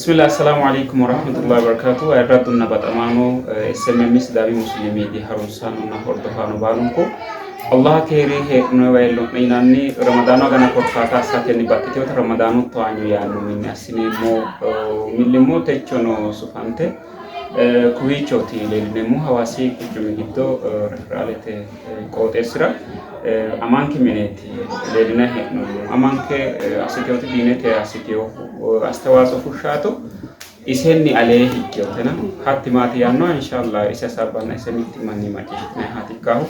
Bismillah assalamu alaikum warahmatullahi wabarakatuh. Ayirraddunna baxamaano SMM Sidaami Musliimi Miidi harunsaanonna hordofaano baalunku Allah keeri heedhinowa heello'ne yinanni Ramadaanu agana korkaata assatenni baxxiteewota Ramadaanu towaanyo yaanno minni assineemmo millimmo techono sufante kowiichooti leellineemmo Hawaasi quchumi giddo referaalete qooxeessira amanke mineeti leellinanni hee'noommo. Amanke assiteewoti diinete assiteewo astewaatsoo fushshaato isenni alee higgeewotena hatti maati yaannoha inshallah ise hasaabbanna ise mittimmanni macciishshitinanni ikkaahu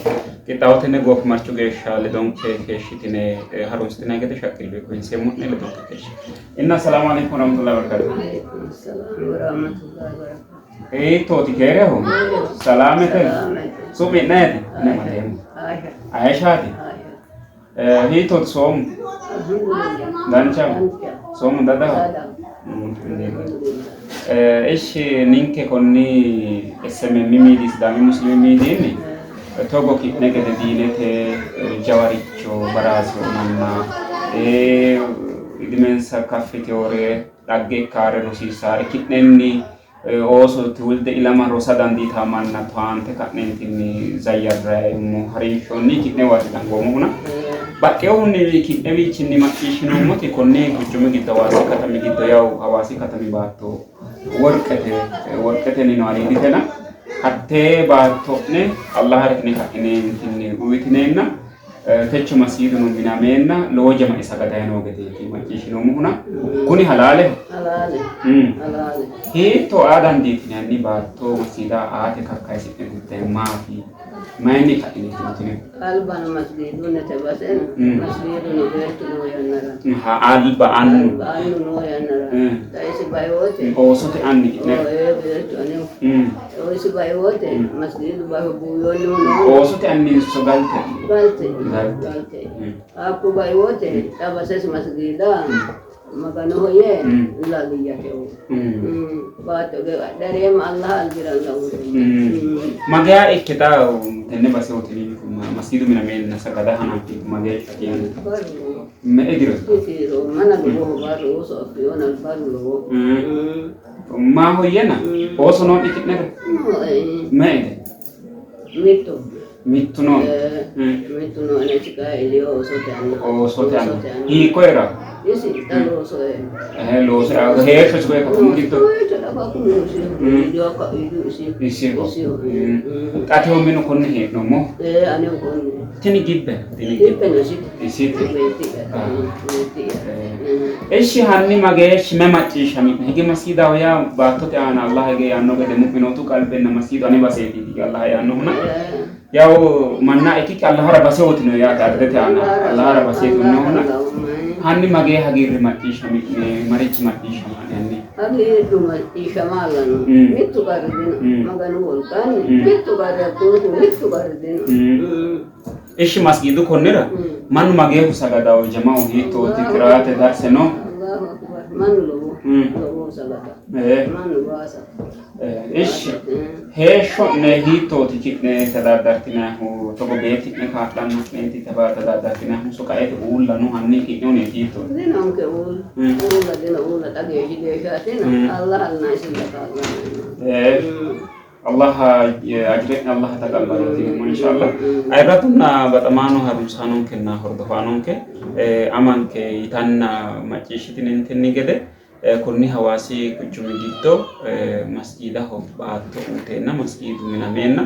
qixxaawo tenne goofimarchu geeshsha ledonke keeshshitine harunsitinanni gede shaqqillu koyinseemmo'ne ledonke keeshshi. Inna assalamu alaikum warahmatullahi wabarakatuh. Alaikum salam warahmatullahi wabarakatuh. Hiittooti keereho? Salaamete? Salaamete. Su'mi'neeti? Ane mateemmo. Aisha. Ayeshaati? Aisha. Hiittooti soomu? Alhamdulillah. Dancha? Dancha. Soomu dadaho? Dadaho. Alhamdulillah. Ishi ninke konni SMM miidi Sidaami Muslimi miidiinni togo ki'ne gede diinete jawaricho baraasino manna idimensa kaffiteewore dhagge ikkaare rosiisaare ki'nenni ooso tiwulde ilama rosa dandiitaa manna towaante ka'neentinni zayyarraayimmo harinshonni ki'ne waati dangoommohuna baxxeehunni ki'newiichinni macciishshinoommoti konni quchumi giddo Hawaasi katami giddo yawu Hawaasi katami baatto worqete worqetennino aliiditena hattee baatto'ne Allahara yitine ka'ineentinni uyitineenna techo masiiduno minameenna lowo jama'i sagadayi noo gedeeti macciishshinoommohuna kuni halaaleho. Halaale. Halaale. Hiitto aa dandiitinanni baatto masiida aate kakkayisi'ne gudday maati? Mayinni ka'ine uyitine? Albano masgiidunnite baseno masgiiduno beettu noo yannara. Ha alba annu. Alba annu noo yannara. Xa isi bai wote. Oosote anni ki'ne. Oo ee beettu aneho. Isi bai wote masgiidu baho buuyyoonnihu noo. Oosote anninso galte? Galte. Galte. Galte. Hakku bai wote xa basesi masgiida Maganoho yee laliyyate. Baatto adhareemma Allah albira lawureemma. Mageya ikke xa tenne base uyitini masiidu minameenna sagada hanaffi mageeshsha yanna? Barru. Me''e diro? Kiiro mana lowoho barru ooso affiyona barru lowoho. Maahoyyena ooso noo'ne ki'nera? Nooe. Me''ete? Mittu. Mittu no. Mittu no ane kayi iliyo oosote anna. Oosote anna. Hiikko hee'rawo? Isi xa looso Ee looso heeshshosi koye katamu giddo. Isiho. Xa tewo minu konne hee'noommo. Ee anehu konne. Tini gibbe. Tini gibbe. Isiti. Ishi hanni mageeshshi me macciishshami'ne hige masiidaho yaa baattote aana Allah hige yaanno gede mu'minootu qalbenna masiidu ane baseeti hige Allah yaannohuna yawu manna ikkikki Allahara base wotino yaate ardete aana Allahara baseeti hunnohuna hanni magee hagiirri macciishshami'ne marichi macciishshama'ne hanni Hagiirru macciishshamallano mittu qarri dino Maganu wolqanni mittu qarri hakkunku mittu qarri dino. Ishi masgiidu konnira mannu mageehu sagadawo jama'u hiittooti qiraate darse no? Allahu akbar mannu lowo lowo sagada mannu baasa. Ishi heeshsho'ne hiittooti ki'ne tadaaddartinannihu togo beetti'ne kaa'lanno'neeti tadaaddartinannihu so qaete uulla no hanni ki'ne huneeti hiittooti? Dinonke uulla uulla dino uulla xageeshshi geeshshaatina Allah alna isilla kaa'lanno. Allah ajire'ne Allah taqabbaloti inshallah. Ayirradunna baxamaano harunsaanonkenna hordofaanonke amanke yitanna macciishshitinentenni gede konni Hawaasi quchumi giddo masjiidaho baatto uuteenna masjiidu minameenna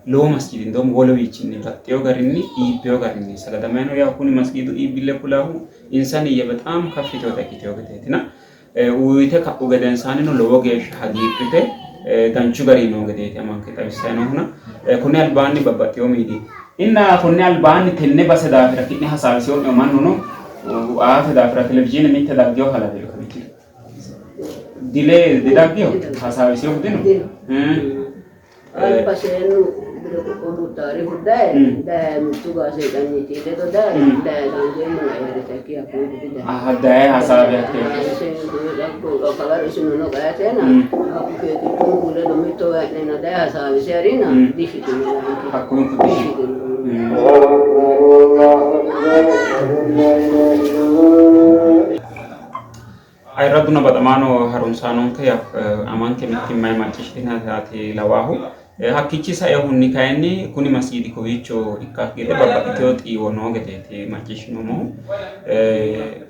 lowo masjiidi indoom woluwiichinni baxxeyo garinni iibbeyo garinni sagadamayi no. Yaw kuni masjiidu iibbille kulahu insaniyye bexaam kaffiteota ikkiteyo gedeetina. Uyite ka'u gedensaannino lowo geeshsha hagiidhite danchu garinni noo gedeeti amanke xawissanni noohuna. Konni albaanni babbaxxino miidi inna konni albaanni tenne base daafira ki'ne hasaawisio'nehu mannuno aate daafira televizhiine mitte daggeyo halawe kawiichi dile didaggeyo hasaawisiohu dino. Alba seennu bire qoqqowu taariku daye daye mittu gaazeexanyiti ledo daye daye dangeemmona eerite ki hakkunku didaye. Aha daye hasaawi hakkee. Kabar isino qayateena hakku keekichunku ledo mittowa hee'neenna daye hasaawise harina dishitino laanki. Hakkunku dishitino. Ayirraddunna baxamaano harunsaanonke amanke mittimmayi macciishshitinati lawaahu. Hakkiichi saehunni kayinni kuni masiidi kowiicho ikkakki gede babbaxxitewo xiiwo noo gedeeti macciishshinoommohu.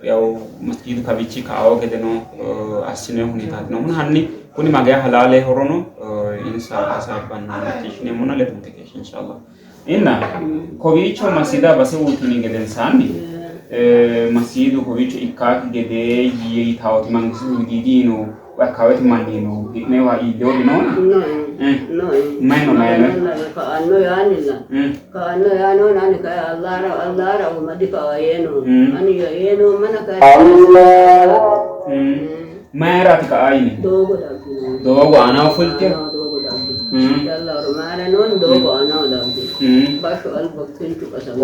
Yawu masiidu kawiichi ka''awo gedeno assinoyi huneetaati noohuna hanni kuni mageya halaalehorono insa hasaabbanna macciishshineemmona ledonke keeshshi inshallah. Inna kowiicho masiida base uyitini gedensaanni masiidu kowiicho ikkaakki gede yitawoti mangistu widiidino akkawete mannino ki'newa iillewori noona? No. Mayino mayino? Ka'anno yaanilla. Ka'anno yaano ani kay Allahra Allahra ummadi ka'a yeeno. Ani yeeno mana kay. Mayiraati ka'aa yini? Doogo daggino. Doogo aanaho fulte? Doogo daggino. Yalla maara noon doogo aanaho daggino. Basho alba kinchu qasamo.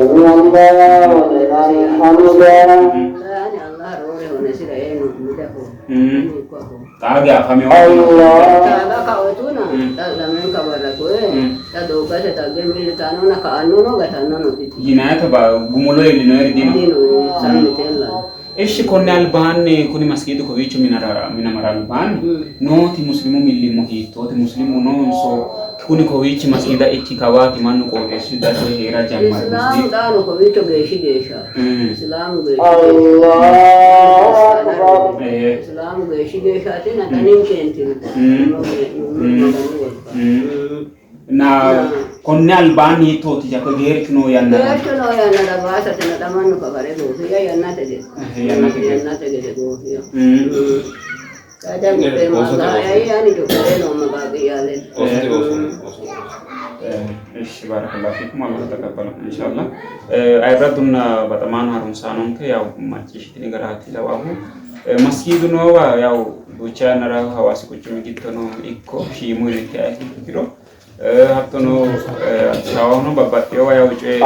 Ani Allah roore honesira yeeno midako. Ani kwako. Xaage afameo. Taala kaotuna lamenka barra koye ta dooggate tagge millitanona ka'annono gatannono diti. Yinayata gumulo iillinoeri dino. Dino sammitella. Ishshi konni albaanni kuni masgiidu kowiicho minamara albaanni nooti muslimu millimmo hiittoote? Muslimu noonso kuni kowiichi masgiida ikki kawaati mannu qooxeessu daye hee'ra jammari? Islaamu xaano kowiicho geeshshi geeshsha. Islaamu geeshshi geeshsha. Islaamu geeshshi geeshshaatina xa ninkeentino. Maganu wolqa. Na konne albaanni hiittooti jakko geerchu noo yannara? Geerchu noo yannara baasate naxamannu kafare goofiya yannate gede. Yannate gede. Yannate gede goofiya. Kaja gudde maalla ani jokkee noomma qaaqiyyaale. እሺ ባረከላሁ ፊኩም አላህ ተቀበለው ኢንሻአላህ። አይረዱና በጣም harunsaanonke ያው macciishshitini garaati lawaahu masgiidu noowa ያው duucha yannara Hawaasi quchumi giddono ikko shiimu ikkiha ikkiro hattono Addis Ababahono babbaxxewowa yaw coye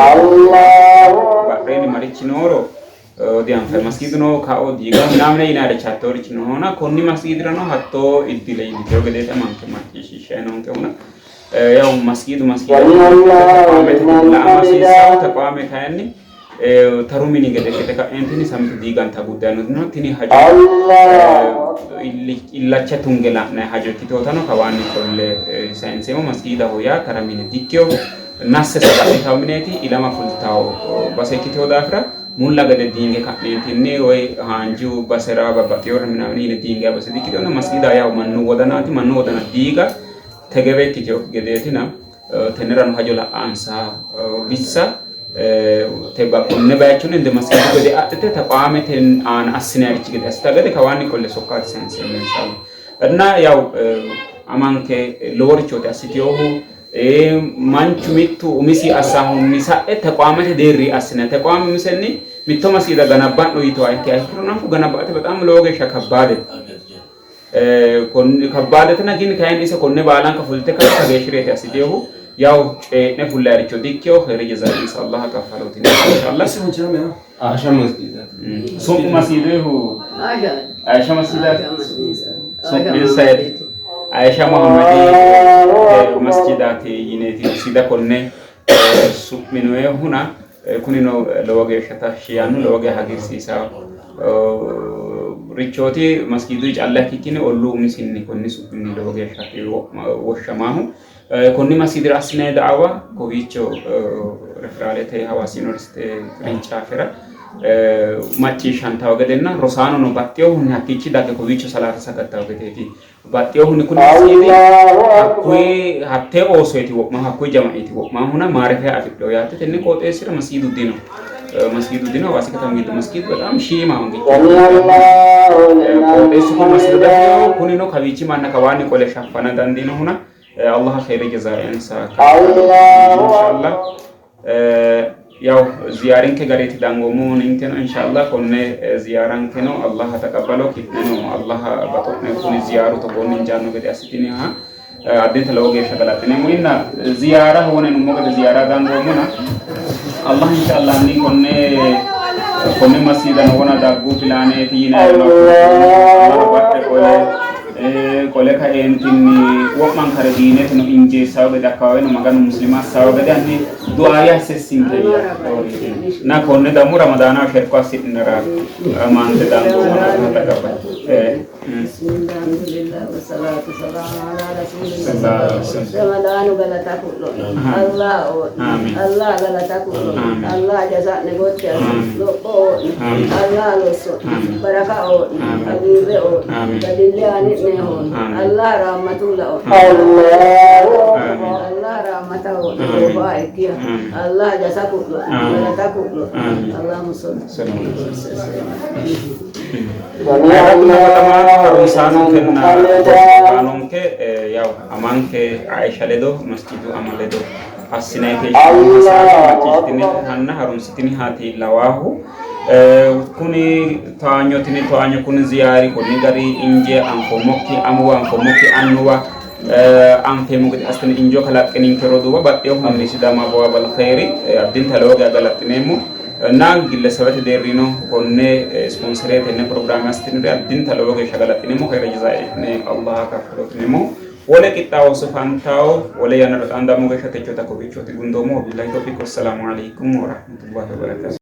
badheenni marichi nooro dianfayi. Masgiiduno kao diiga minamine yinayirichi hattoorichi noona konni masgiidirano hattoo iddile iillitewo gedeeti amanke macciishshiishshayi noonkehuna yaw masgiidu masgiida tequwaamete la''ama hasiissawo tequwaame kayinni taru mini gede ikkite ka'entinni samite diiganta guddanno tini hajo illacha tunge la'nanni hajo ikkiteewotano kawaanni qolle sayinseemmo. Masgiidaho yaa tara mine dikkewo nasse saga'litawo mineeti ilama fultawo base ikkitewo daafira mulla gede diinge ka'neentinni woy haanju basera babbaxxewore minamine yine diingayi base dikkitewona masgiida yaa mannu wodanaati mannu wodana diiga tegebe ikkitewokki gedeetina tennerano hajo la'ansa bissa konne bayichono inde masgiidu gede adhite tequwaamete aana assinayirichi gede assita gede kawaanni qolle sokkaati sayinseemmo inshallah. እና ያው amanke loworichooti assitewohu manchu mittu umisi assahunni sa'e tequwaamete deerri assine tequwaame umisenni mitto masgiida ganabba'no yitoha ikkiha ikkiro nafu ganabba'ate በጣም lowo geeshsha kabbaadete. Kabbaadetena gin kayinni ise konne baalanka fulte kae kageeshshireeti assitewohu ያው coyi'ne fullayiricho dikkewo khayri jazaa insa Allah kaffalooti inshallah. Asha masgiidaati. Su'mu masiiduhu Asha. Aisha masjidaati. Asha masjiida. Su'minsaeti Aisha Muhammadi masjidaati yineeti masjiida konne su'minoyehuna kunino lowo geeshsha tashshi yaanno lowo geeshsha hagiirsiisawo richooti masgiidu calla ikkikkinni olluu umisinni konni su'minni lowo geeshsha woshshamaahu. Konni masgiidira assinanni da'awa kowiicho referaalete Hawaasi Yuniversite qirincaafera macciishshantawo gedenna rosaanono baxxewohunni hakkiichi dagge kowiicho salaata sagaddawo gedeeti. Baxxewohunni kuni masgiidi hakkuyi hattee oosoyti wo'mahu hakkuyi jama'eeti wo'mahuna maarifiya afidhewo yaate. Tenne qooxeessira masgiidu dino. Masgiidu dino Hawaasi katami giddo masgiidu በጣም shiimaho qooxeessu kun masgiida kunino kawiichi manna kawaanni qole shaffana dandiinohuna Allah khayri jazaa insa inshallah. ያው ziyaarinke gareeti dangoommohu ninkeno inshallah konne ziyaarankeno Allah taqabbalo ki'neno Allah baxo'ne kuni ziyaaru togoonni injaanno gede assitiniha addinta lowo geeshsha galaxxineemmo. Inna ziyaara wone nummo gede ziyaara dangoommona Allah inshallah ni konne konne masjiidano wona daggu pilaaneeti yinayirino badhe qole Qole kaeentinni wo'mankare diineteno injeessawo gede akkawaaweno Maganu muslima assawo gede hanni du'aaye assessinkeya na konne dammo Ramadaanaho sherko assi'nara maante dangoommo taqabba. Bismillah, alhamdulillah, wassalatu wassalamu ala rasulillah. Ramadaanu galata ku'lo. Allah oo'ne. Allah galata ku'lo. Allah jasa'ne gotti asse. Lopho oo'ne. Allah losso. Baraka oo'ne. Hagiirre oo'ne. Dadille aani'ne oo'ne. Allah rahmatulla oo'ne. Allah rahmata oo'ne. Goofaa ikkiya. Allah jasa ku'lo. Galata ku'lo. Allahumma salli. Ayirradunna baxamaano harunsaanonkenna hordofaanonke yaw amanke Aisha ledo masjidu ama ledo assinanni keeshshinoonni hasaawa macciishshitinihanna harunsitinihaati lawaahu. Kuni towaanyo tini towaanyo kuni ziyaari konni gari inje anfoommokki amuwa anfoommokki annuwa anfeemmo gede assitine injoo kalaqqeninke roduuwa baxxinohunni Sidaama Abwaab Al Khayri addinta lowo geya galaxxineemmo. Na gillesebete deerrino konne ispoonsere tenne pirogiraame assitinore addinta lowo geeshsha galaxxineemmo. Khayra jazaa i'ne Allah kaffalotineemmo. Wole qixxaawo sufantawo wole yannara xaandammo geeshsha techota kowiichooti gundoommo. Wabillahi tawfiq. Wassalaamu alaikum warahmatullahi wabarakatuh.